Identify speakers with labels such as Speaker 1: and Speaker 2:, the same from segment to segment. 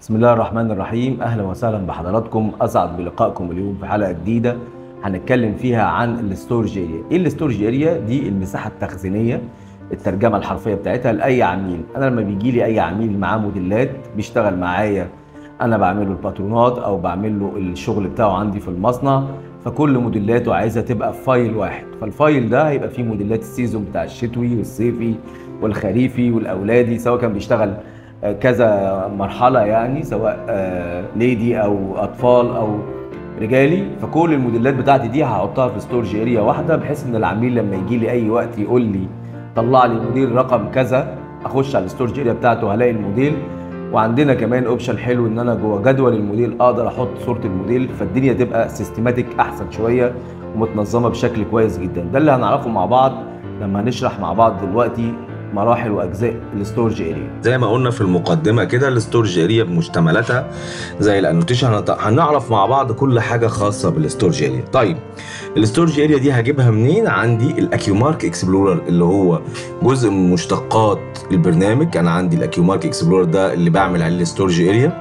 Speaker 1: بسم الله الرحمن الرحيم. اهلا وسهلا بحضراتكم، اسعد بلقائكم اليوم في حلقة جديدة هنتكلم فيها عن ال storage area. ايه ال storage area دي؟ المساحة التخزينيه، الترجمة الحرفية بتاعتها لاي عميل. انا لما بيجي لي اي عميل معاه موديلات بيشتغل معايا، انا بعمل له الباترونات او بعمل له الشغل بتاعه عندي في المصنع، فكل موديلاته عايزه تبقى في file واحد. فال file ده هيبقى فيه موديلات ال season بتاع الشتوي والصيفي والخريفي والاولادي، سواء كان بيشتغل كذا مرحلة، يعني سواء lady او اطفال او رجالي. فكل الموديلات بتاعتي دي هحطها في storage area واحدة، بحيث ان العميل لما يجي لي اي وقت يقول لي طلع لي موديل رقم كذا، اخش على ال storage area بتاعته هلاقي الموديل. وعندنا كمان option حلو ان انا جوه جدول الموديل اقدر احط صوره الموديل، فالدنيا تبقى systematic احسن شوية ومتنظمه بشكل كويس جدا. ده اللي هنعرفه مع بعض لما هنشرح مع بعض دلوقتي مراحل واجزاء ال storage area.
Speaker 2: زي ما قلنا في المقدمة كده، ال storage area بمشتملاتها زي ال annotation، هنعرف مع بعض كل حاجة خاصة بال storage area. طيب ال storage area دي هجيبها منين؟ عندي ال AccuMark Explorer اللي هو جزء من مشتقات البرنامج. انا عندي ال AccuMark Explorer ده اللي بعمل عليه ال storage area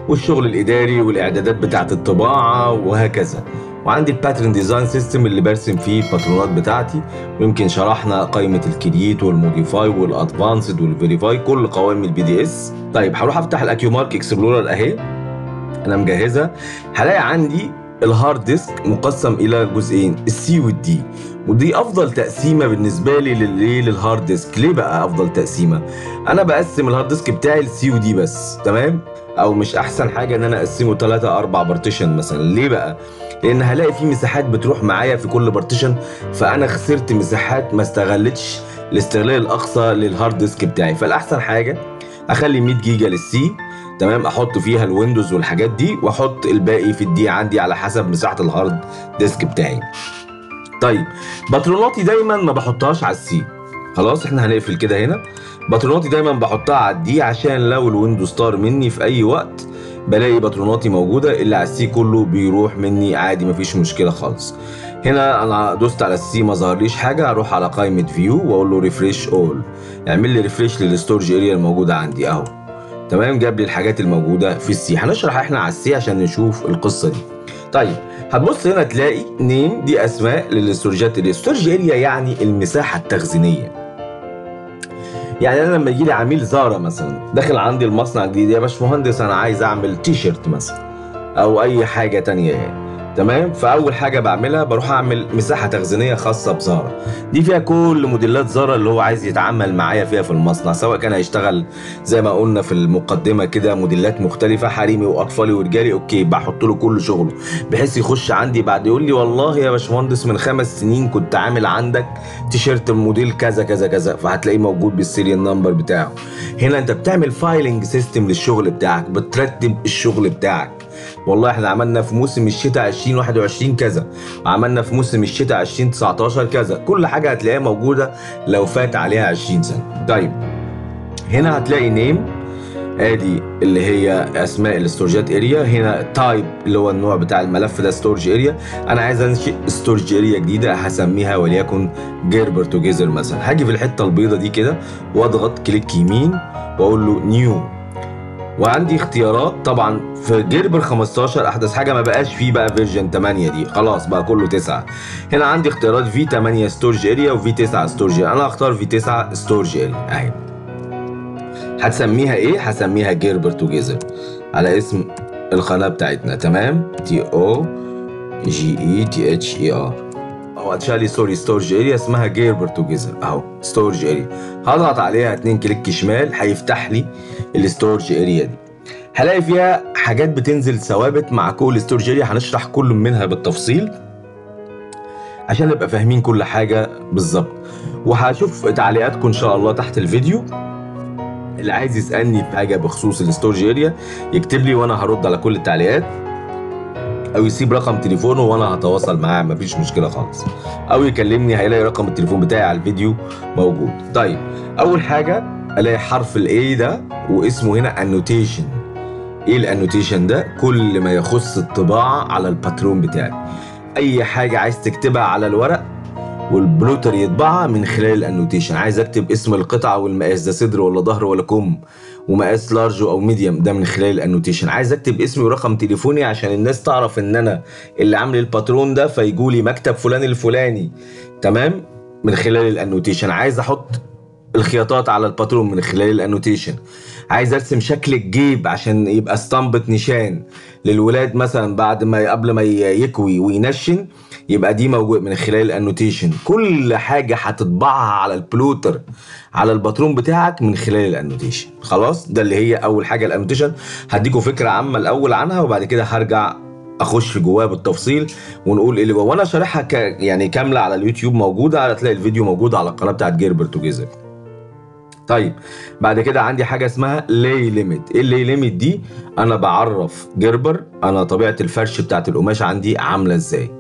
Speaker 2: والشغل الاداري والاعدادات بتاعه الطباعة وهكذا. وعندي ال pattern design system اللي برسم فيه الباترونات بتاعتي، ويمكن شرحنا قائمة ال create وال modify وال advanced وال verify، كل قوائم ال PDS. طيب هروح افتح ال AccuMark Explorer اهي، انا مجهزها. هلاقي عندي ال hard disk مقسم الى جزئين، ال C وال D، ودي افضل تقسيمه بالنسبة لي لل hard disk. ليه بقى افضل تقسيمه؟ انا بقسم ال hard disk بتاعي ل C و D بس، تمام؟ او مش احسن حاجة ان انا اقسمه 3 4 partition مثلا. ليه بقى؟ لان هلاقي في مساحات بتروح معايا في كل partition، فانا خسرت مساحات ما استغلتش الاستغلال الاقصى لل hard disk بتاعي. فالاحسن حاجة اخلي 100 جيجا لل C، تمام، احط فيها ال Windows والحاجات دي، واحط الباقي في ال D عندي على حسب مساحة ال hard disk بتاعي. طيب باتروناتي دايما ما بحطهاش على ال C، خلاص احنا هنقفل كده هنا. باتروناتي دايما بحطها على ال D عشان لو ال Windows طار مني في اي وقت بلاقي باتروناتي موجودة، اللي على ال C كله بيروح مني عادي، مفيش مشكلة خالص. هنا انا دوست على ال C ما ظهرليش حاجة، اروح على قائمة view واقول له refresh all، اعمل لي refresh لل storage area الموجودة عندي اهو، تمام. جاب لي الحاجات الموجودة في ال C. هنشرح احنا على ال C عشان نشوف القصة دي. طيب هتبص هنا تلاقي name، دي اسماء لل storage ات. ال storage area يعني المساحة التخزينيه. يعني انا لما يجي لي عميل زارا مثلا داخل عندي المصنع الجديد، يا باشمهندس انا عايز اعمل تيشيرت مثلا او اي حاجة تانية يعني، تمام. فاول حاجة بعملها بروح اعمل مساحة تخزينيه خاصة بزارا، دي فيها كل موديلات زارا اللي هو عايز يتعامل معايا فيها في المصنع، سواء كان هيشتغل زي ما قلنا في المقدمة كده موديلات مختلفة حريمي واطفالي ورجالي، okay بحط له كل شغله بحيث يخش عندي بعد يقول لي والله يا باشمهندس من 5 سنين كنت عامل عندك تيشيرت موديل كذا كذا كذا، فهتلاقيه موجود بال serial number بتاعه. هنا انت بتعمل filing system للشغل بتاعك، بترتب الشغل بتاعك. والله احنا عملنا في موسم الشتاء 2021 كذا، عملنا في موسم الشتاء 2019 كذا، كل حاجة هتلاقيها موجودة لو فات عليها 20 سنة. طيب هنا هتلاقي name، ادي اللي هي اسماء ال storage ات area. هنا type اللي هو النوع بتاع الملف ده storage area. انا عايز انشئ storage area جديدة هسميها وليكن Gerber Together مثلا. هاجي في الحتة البيضة دي كده واضغط click يمين واقول له new، وعندي اختيارات. طبعا في Gerber 15 احدث حاجة ما بقاش فيه بقى version 8 دي، خلاص بقى كله 9. هنا عندي اختيارات V 8 storage area و V 9 storage area، انا هختار V 9 storage area اهي. هتسميها ايه؟ هسميها Gerber Together على اسم القناة بتاعتنا، تمام، T O G E T H E R، او اتشالي sorry storage area اسمها Gerber Together اهو storage area. هضغط عليها 2 click شمال هيفتح لي ال storage area دي. هلاقي فيها حاجات بتنزل ثوابت مع كل storage area، هنشرح كل منها بالتفصيل عشان نبقى فاهمين كل حاجة بالظبط. وهشوف تعليقاتكم ان شاء الله تحت الفيديو، اللي عايز يسالني في حاجة بخصوص ال storage area يكتب لي وانا هرد على كل التعليقات، او يسيب رقم تليفونه وانا هتواصل معاه مفيش مشكلة خالص، او يكلمني هيلاقي رقم التليفون بتاعي على الفيديو موجود. طيب اول حاجة الاقي حرف ال A ده واسمه هنا annotation. ايه ال annotation ده؟ كل ما يخص الطباعة على الباترون بتاعي، اي حاجة عايز تكتبها على الورق وال plotter يطبعها من خلال ال annotation. عايز اكتب اسم القطعة والمقاس، ده صدر ولا ظهر ولا كم، ومقاس large او medium، ده من خلال ال annotation. عايز اكتب اسمي ورقم تليفوني عشان الناس تعرف ان انا اللي عامل الباترون ده، فيجوا لي مكتب فلان الفلاني، تمام، من خلال ال annotation. عايز احط الخياطات على الباترون من خلال ال annotation. عايز ارسم شكل الجيب عشان يبقى اسطمبة نشان للولاد مثلا بعد ما قبل ما يكوي وينشن، يبقى دي موجود من خلال ال annotation. كل حاجة هتطبعها على ال plotter على الباترون بتاعك من خلال ال annotation. خلاص، ده اللي هي اول حاجة ال annotation. هديكم فكرة عامة الاول عنها وبعد كده هرجع اخش جواها بالتفصيل ونقول ايه اللي جوه، وانا شارحها يعني كاملة على اليوتيوب موجودة، هتلاقي الفيديو موجود على القناة بتاعت جيربر توجيزر. طيب بعد كده عندي حاجة اسمها lay limit. ايه ال lay limit دي؟ انا بعرف جربر انا طبيعة الفرش بتاعت القماش عندي عامله ازاي.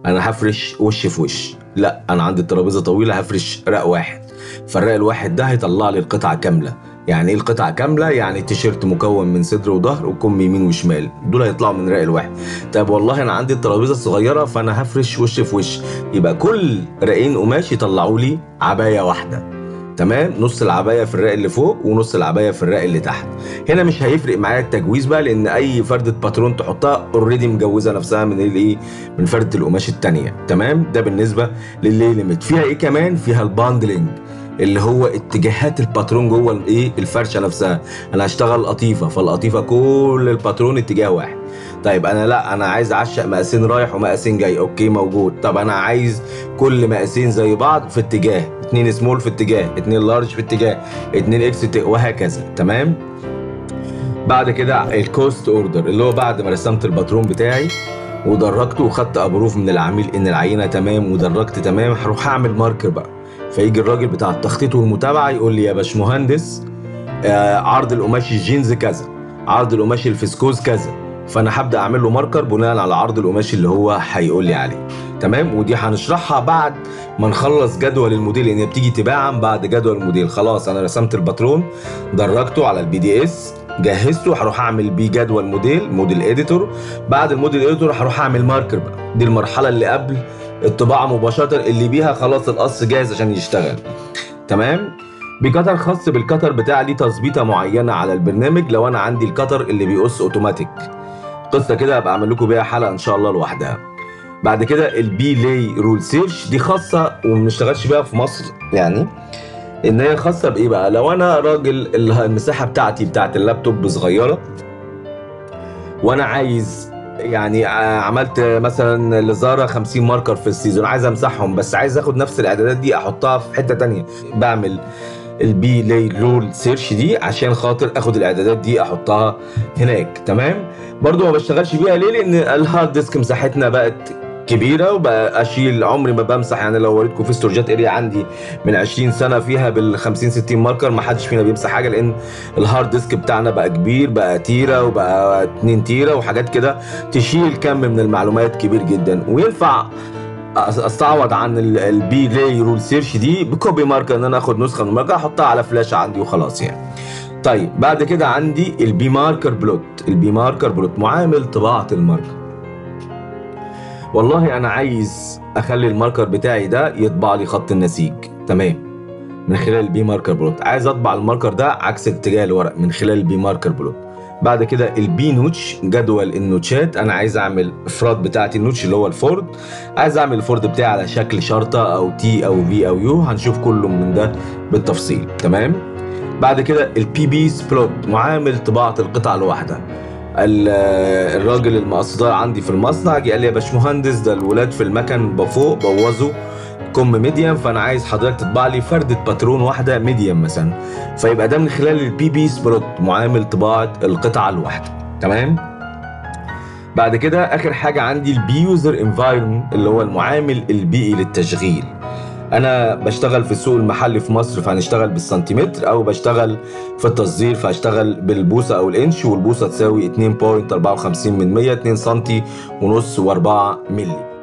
Speaker 2: انا هفرش وش في وش، لا انا عندي الترابيزة طويلة هفرش رق واحد، فالرق الواحد ده هيطلع لي القطعة كاملة. يعني ايه القطعة كاملة؟ يعني تيشيرت مكون من صدر وظهر وكم يمين وشمال، دول هيطلعوا من رق الواحد. طيب والله انا عندي الترابيزة الصغيرة فانا هفرش وش في وش، يبقى كل رقين قماش يطلعوا لي عباية واحدة، تمام، نص العباية في الرق اللي فوق ونص العباية في الرق اللي تحت. هنا مش هيفرق معايا التجويز بقى، لان اي فرده باترون تحطها already مجوزه نفسها من الايه، من فرده القماش الثانية، تمام. ده بالنسبة لل lay limit. فيها ايه كمان؟ فيها ال bundling اللي هو اتجاهات الباترون جوه الايه، الفرشة نفسها. انا هشتغل قطيفة، فالقطيفه كل الباترون اتجاه واحد. طيب انا لا، انا عايز اعشق مقاسين رايح ومقاسين جاي، okay موجود. طب انا عايز كل مقاسين زي بعض في اتجاه، 2 small في اتجاه، 2 large في اتجاه، 2 X، وهكذا، تمام. بعد كده ال cost order اللي هو بعد ما رسمت الباترون بتاعي ودرجته وخدت approve من العميل ان العينة تمام ودرجت تمام، هروح اعمل marker بقى. فيجي الراجل بتاع التخطيط والمتابعة يقول لي يا باشمهندس عرض القماش الجينز كذا، عرض القماش الفسكوز كذا، فانا هبدا اعمل له marker بناء على عرض القماش اللي هو هيقول لي عليه، تمام. ودي هنشرحها بعد ما نخلص جدول الموديل، لان بتيجي تباعا بعد جدول الموديل. خلاص انا رسمت الباترون، درجته على ال PDS، جهزته، هروح اعمل بيه جدول موديل، model editor. بعد ال model editor هروح اعمل marker بقى، دي المرحلة اللي قبل الطباعة مباشرة اللي بيها خلاص القص جاهز عشان يشتغل، تمام. ب cutter خاص بال cutter بتاع ليه تظبيطه معينة على البرنامج. لو انا عندي ال cutter اللي بيقص اوتوماتيك، قصة كده هبقى اعمل لكم بيها حلقة ان شاء الله لوحدها. بعد كده ال P lay roll search، دي خاصة وما بنشتغلش بيها في مصر، يعني ان هي خاصة بايه بقى؟ لو انا راجل المساحة بتاعتي بتاعت اللابتوب صغيرة، وانا عايز يعني عملت مثلا لزارا 50 marker في ال season، عايز امسحهم بس عايز اخد نفس الاعدادات دي احطها في حتة تانية، بعمل ال P lay roll search دي عشان خاطر اخد الاعدادات دي احطها هناك، تمام. برضو ما بشتغلش بيها ليه؟ لان ال hard disk مساحتنا بقت كبيرة وبقى اشيل، عمري ما بمسح. يعني لو وريتكم في storageات area عندي من 20 سنة فيها بال 50 60 marker، ما حدش فينا بيمسح حاجة، لان ال hard disk بتاعنا بقى كبير، بقى تيرا وبقى 2 تيرا وحاجات كده تشيل كم من المعلومات كبير جدا. وينفع استعوض عن ال P lay roll search دي ب copy marker، ان انا اخد نسخه من ال marker احطها على فلاشه عندي وخلاص يعني. طيب بعد كده عندي ال P marker plot. ال P marker plot معامل طباعه ال marker. والله انا عايز اخلي ال marker بتاعي ده يطبع لي خط النسيج، تمام، من خلال ال P marker plot. عايز اطبع ال marker ده عكس اتجاه الورق من خلال ال P marker plot. بعد كده ال P notch، جدول ال notchات. انا عايز اعمل افراد بتاعتي ال notch اللي هو الفورد، عايز اعمل الفورد بتاعي على شكل شرطه او T او V او U، هنشوف كله من ده بالتفصيل، تمام. بعد كده ال P piece plot، معامل طباعه القطع الواحدة. الراجل المقصدار عندي في المصنع جه قال لي يا باشمهندس ده الولاد في المكن بفوق بوظوا كم medium، فانا عايز حضرتك تطبع لي فرده باترون واحدة medium مثلا، فيبقى ده من خلال ال P piece plot، معامل طباعه القطعة الواحدة، تمام. بعد كده اخر حاجة عندي ال P user environment اللي هو المعامل البيئي للتشغيل. انا بشتغل في السوق المحلي في مصر فهنشتغل بالسنتيمتر، او بشتغل في التصدير فهشتغل بالبوصه او الانش، والبوصه تساوي 2.54 من 100، 2 سنتي ونص و4 ملي.